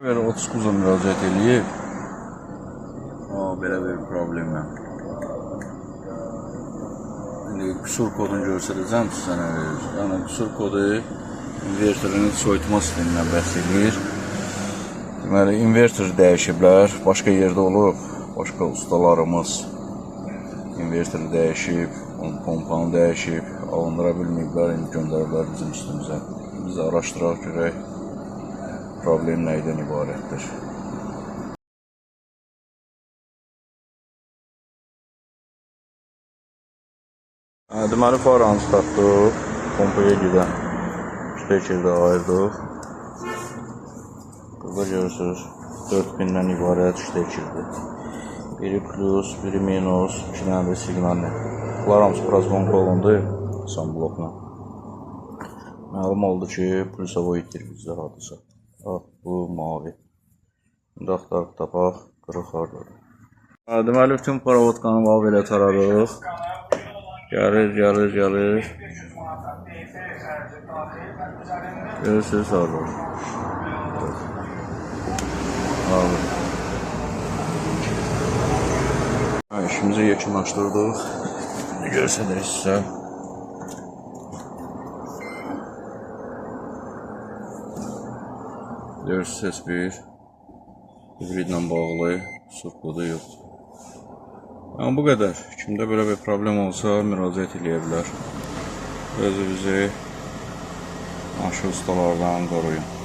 Belə 30 kuza müraciət eləyib. Belə bir problemlə. İndi qüsur kodunu göstərəcəm sizə nə verir. Yəni qüsur kodu invertorin soyutma sistemindən bəhs eləyir. Deməli, invertor dəyişiblər. Başqa yerdə olub, başqa ustalarımız invertoru dəyişib, onun pompanı dəyişib, alındıra bilməyiblər, indi göndəriblər bizim üstümüzə. Biz araşdıraq görək problem nəydən ibarətdir. Deməli, faranı tapdıq, pompaya gedən ştekerdə ayırdıq. Burada görürsünüz, 4000-dən ibarət ştekerdir. Biri plus, biri minus, iki dənə də siqnal. Bunlar hamısı prazmonka olundu, son blokla. Məlum oldu ki, plusavoy itdir bizdə hardasa. Bax, bu mavi. İndi axtarıb tapaq, qırıq hardadır. Deməli, bütün provodkanı bax belə taradıq. Gəlir, gəlir, gəlir. Görürsünüz hardadır. Abi. İşimizi yekunlaşdırdıq. Göstərir sizə. Görürsünüz, heç bir hibridlə bağlı qüsur kodu yoxdur. Yəni bu qədər. Kimdə belə bir problem olsa müraciət eləyə bilər. Özünüzü maşın ustalardan qoruyun.